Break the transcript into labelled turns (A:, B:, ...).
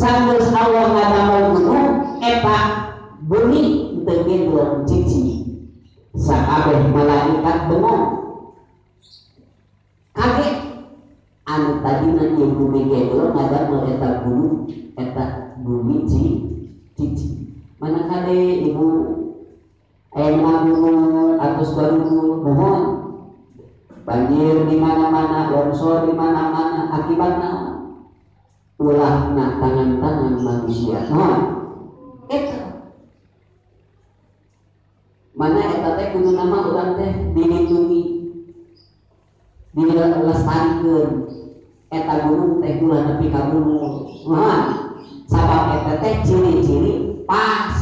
A: Sanggeus Allah ngadamel gunung eta bumi teu gendong cici. Sakabeh malaikat bengong. Kaget anu tadina ieu bumi gendong ngadamel eta gunung eta bumi cici. Mana kade ibu aya gunung atus baru mohon banjir di mana-mana, longsor di mana-mana, akibatna ulahna tangan-tangan manusia. Mohon eta mana eta teh kudu nama urang teh dilindungi, dilestarikeun eta gunung teh ulah nepi ka gunung. Mohon sabab eta teh ciri-ciri pas